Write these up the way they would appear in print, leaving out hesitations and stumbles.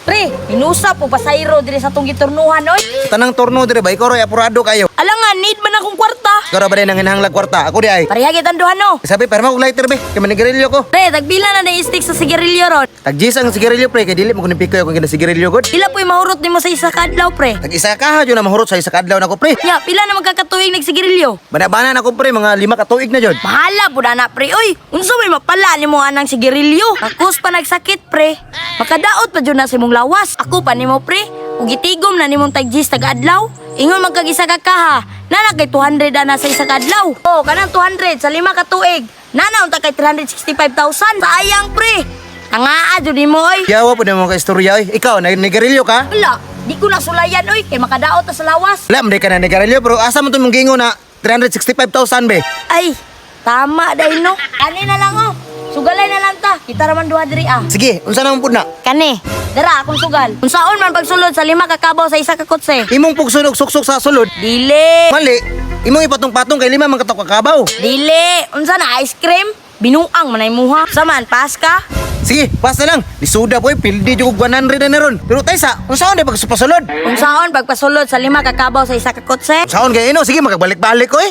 Pre, minusap og pasayro diri sa tong giturnuhan oy. Tanang turno dire ba, ikaw ro'y apurado kayo. Alangan, need man akong kwarta. Ikaw ra ba din ang hinahanglag kwarta? Ako di ay. Pareha kitang duha no. Sabi, perma kog lighter be. Kay manigarilyo ko. Pre, tagpila na na stick sa sigarilyo ron? Tag-gis ang sigarilyo, pre, kay dili mo kunin pikoy akong ginasigarilyo god. Pila po'y mahurot nimo sa isa ka adlaw, pre? Tag isa ka ha, na mahurot sa isa ka adlaw nako, pre. Nya, pila na magkakatuig nagsigarilyo? Bana-bana nako, pre, mga 5 ka tuig na jud. Bahala po na, pre. Uy, unsa may mapala nimo anang sigarilyo? Takos pa nagsakit, pre. Makadaot pa jud na sa imong lawas. Ako pa nimo, pre. Ug gitigom na nimong tag-gis tag-adlaw. Ingon man kag isa ka kaha. Nana kay 200 ana sa isa ka adlaw. Oh, kanang 200 sa 5 ka tuig. Nana unta kay 365,000. Sayang, pre. Tangaa jud nimo oy. Yawa po na mo ka istorya oy. Ikaw, nanigarilyo ka? Wala, di ko nasulayan oy kay makadaot ta sa lawas. Wala, hindi ka na nanigarilyo, pero asa mo itong mong na 365,000 be? Ay, tama dahil no. Kani na lang oh. Sugalay na lang ta. Kita raman duha diri ah. Sige, unsa naman po na? Kani, dara akong sugal. Unsaon man pagsulod sa 5 ka kabaw sa isa ka kotse? Imong pugsunog suksok sa sulod. Dili. Mali, imong ipatong-patong kay 5 man katok kakabaw. Dili. Unsa na ice cream? Binuang man ay muha. Saman pas ka? Sige, pas na lang. Lisuda po, pildi jud kog 100 na ron. Pero taysa, unsaon di pagpasulod? Unsaon pagpasulod sa 5 ka kabaw sa isa ka kotse? Unsaon kay ino? Sige, makabalik-balik ko eh.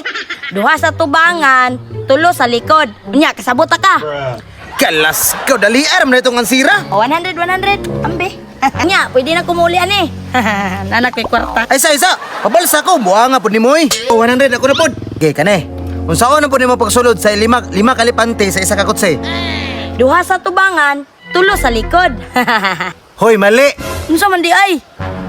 Duha sa tubangan, tulo sa likod. Unya kasabot ta ka. Kalas ko, dali aram na itong ansira. O 100 100 ambe. Nya, pwede na kumuli ani. Nanak kay kwarta. Ay, isa, isa. Pabalsa ko, buha nga po ni Moy. O, 100, ako na po. Okay, kane. Unsaon na po nimo pagsulod sa lima kalipante sa isa ka kotse? Duha sa tubangan, tulo sa likod. Hoy, mali. Unsa man di ay?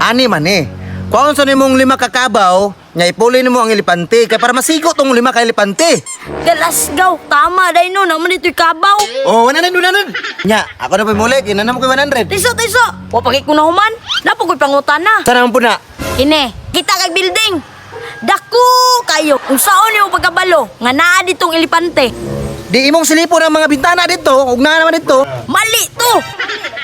Ani man eh. Kuhaon sa nimong 5 ka kabaw, nga ipuli nimo ang elepante kay para masigo tong 5 ka elepante. Galasgaw, tama day no, naman dito'y kabaw. Oh, 100, 100. Nya, ako na po muli, kinana mo kay 100. Tiso, tiso. Wa pagay ko na human. Napo ko'y pangutan na. Sana man po na. Kine, kita kag building. Dako kayo. Unsaon nimo pagkabalo nga naa ditong elepante? Di imong silipon ang mga bintana dito, ug naa naman dito. Mali to.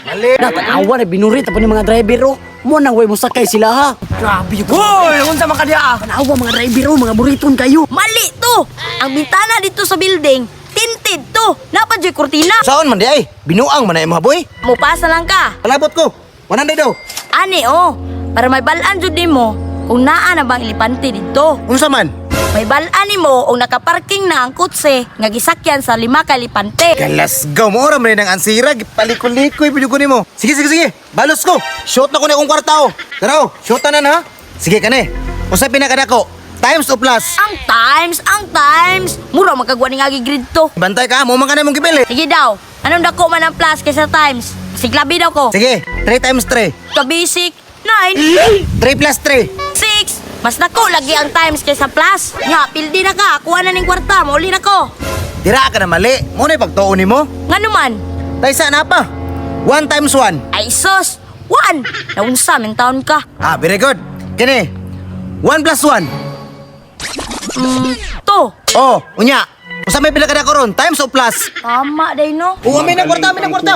Mali. Natanawa na binurit pa ni mga driver oh. Mo nang way mo sakay sila ha. Grabe yun. Hoy, unsa man ka diha? Ah? Tanawa mga driver oh, mga buriton kayo. Mali to. Ang bintana dito sa building, tinted to. Napa dyo'y kurtina. Saon man di ay? Binuang man na imo boy. Mupasa lang ka. Palabot ko. 100 daw. Ani oh, para may balaan jud nimo kung naa na bang elepante dito. Unsa man? May balaan nimo og nakaparking na ang kotse nga gisakyan sa 5 ka elepante. Galasgaw mo ora man ang ansira, palikol-likoy pud ko nimo. Sige, sige, sige. Balos ko. Shot na ko na akong kwarta oh. Tara oh, shot na na ha. Sige kane. Unsa pinakadako? Times o plus? Ang times, ang times. Mura magkagwa ni nga grade to. Bantay ka, mo man ka na imong gipili. Sige daw. Anong dako man ang plus kaysa times? Siglabi daw ko. Sige, 3 times 3. Kabisik, 9, 3 plus 3. 6. Mas dako lagi ang times kaysa plus. Nya, pildi na ka. Kuha na ning kwarta. Mauli na ko. Dira ka na mali. Mo na pagtuon nimo. Nga naman. Taysa na pa. 1 times 1. Ay sus. 1. Naunsa, min taon ka. Ah, very good. Kini. 1 plus 1. 2. Oh, unya. Usa may pila kada karon, times o plus? Tama day no. Oo, amin ang kwarta, amin ang kwarta.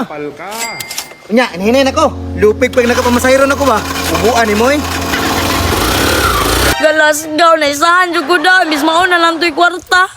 Unya, hinihinayin ako. Lupig pag nakapamasayro na ko ba? Ubuan ni mo eh. Galasgaw na isahan jud ko da. Bis mauna lang to'y kwarta.